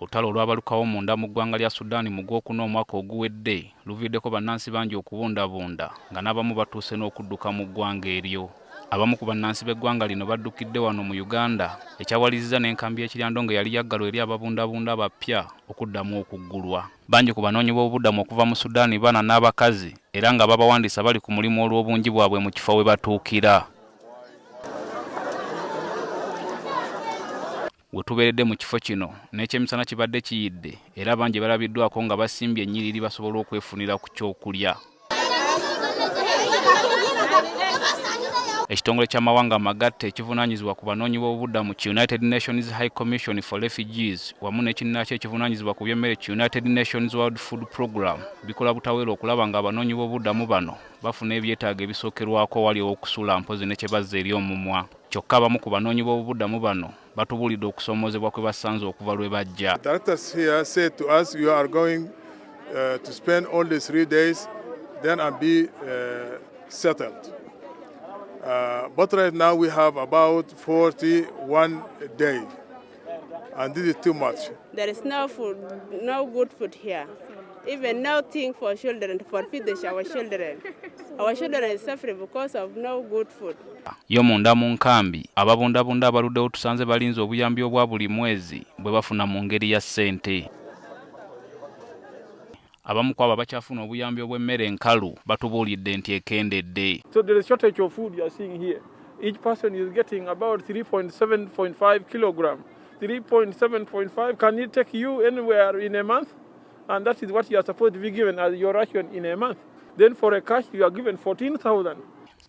Olutalo olwabalukawo munda mu ggwanga lya Sudan mu Gwokuna omwaka oguwedde luviiriddeko bannansi bangi okubundabunda nga n'abamu batuuse n'okudduka mu ggwanga eryo. Abamu ku bannansi b'eggwanga lino baddukidde wano mu Uganda ekyawalirizza n'enkambi y'e Kiryandongo eyali yaggalwa eri ababundabunda abapya okuddamu okuggulwa. Bangi ku banoonyi b'obubudamu okuva mu Sudan baana n'abakazi era nga ababawandiisa bali ku mulimu olw'obungi bwabwe mu kifo we batuukira. We tubeeredde mu kifo kino n'ekyemisana kibadde kiyidde era bangi balabiddwako nga basimbye ennyiriri basobole okwefunira ku kyokulya. Ekitongole ky'amawanga amagatte ekivunaanyizibwa ku banoonyi b'obubudamu ki United Nations High Commission for Refugees wamu n'ekinnaakyo ekivunaanyizibwa ku by'emmere ki United Nations World Food Programme bikola butaweera okulaba ng'abanoonyi b'obubudamu bano bafuna ebyetaago ebisookerwako awali ow'okusula mpozi ne kye bazza eri omumwa. Kyokka abamu ku banoonyi b'obubudamu bano batubuulidde okusoomoozebwa kwe basanze okuva lwe bajja. Directors here said to us, you are going to spend only 3 days, then and be settled. But right now we have about 41 day, and this is too much. There is no food, no good food here. Even nothing for children, for feed our children. Our children is suffering because of no good food. Yo munda mu nkambi ababundabunda abaluddewo tusanze balinze obuyambi obwa buli mwezi bwe bafuna mu ngeri ya ssente. Abamu ku abo abakyafuna obuyambi obw'emmere enkalu batubuulidde nti ekendedde. So there is shortage of food you are seeing here. Each person is getting about 3.7.5 kilogram. 3.7.5, can it take you anywhere in a month? And that is what you are supposed to be given as your ration in a month. Then for a cash, you are given 14,000.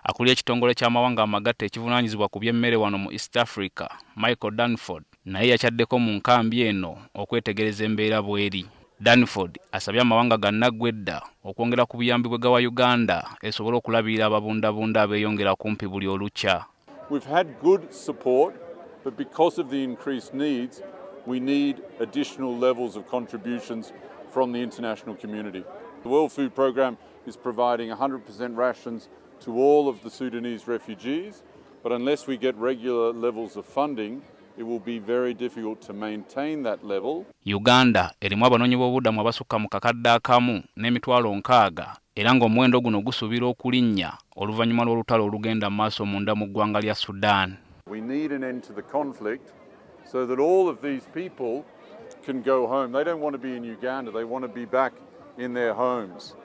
Akulira ekitongole ky'amawanga amagatte ekivunaanyizibwa ku by'emmere wano mu East Africa, Michael Dunford, naye yakyaddeko mu nkambi eno okwetegereza embeera bw'eri. Dunford asabye amawanga gannaggwedda okwongera ku buyambi bwe gawa Uganda esobole okulabirira ababundabunda abeeyongera kumpi buli olukya. We've had good support, but because of the increased needs, we need additional levels of contributions from the international community. The World Food Programme is providing 100% rations to all of the Sudanese refugees, but unless we get regular levels of funding, it will be very difficult to maintain that level. Uganda erimu abanoonyi b'obubudamu abasukka mu 1,600,000 era ng'omuwendo guno gusuubirwa okulinnya oluvannyuma lw'olutalo olugenda mu maaso munda mu ggwanga lya Sudan. We need an end to the conflict so that all of these people can go home. They don't want to be in Uganda, they want to be back in their homes.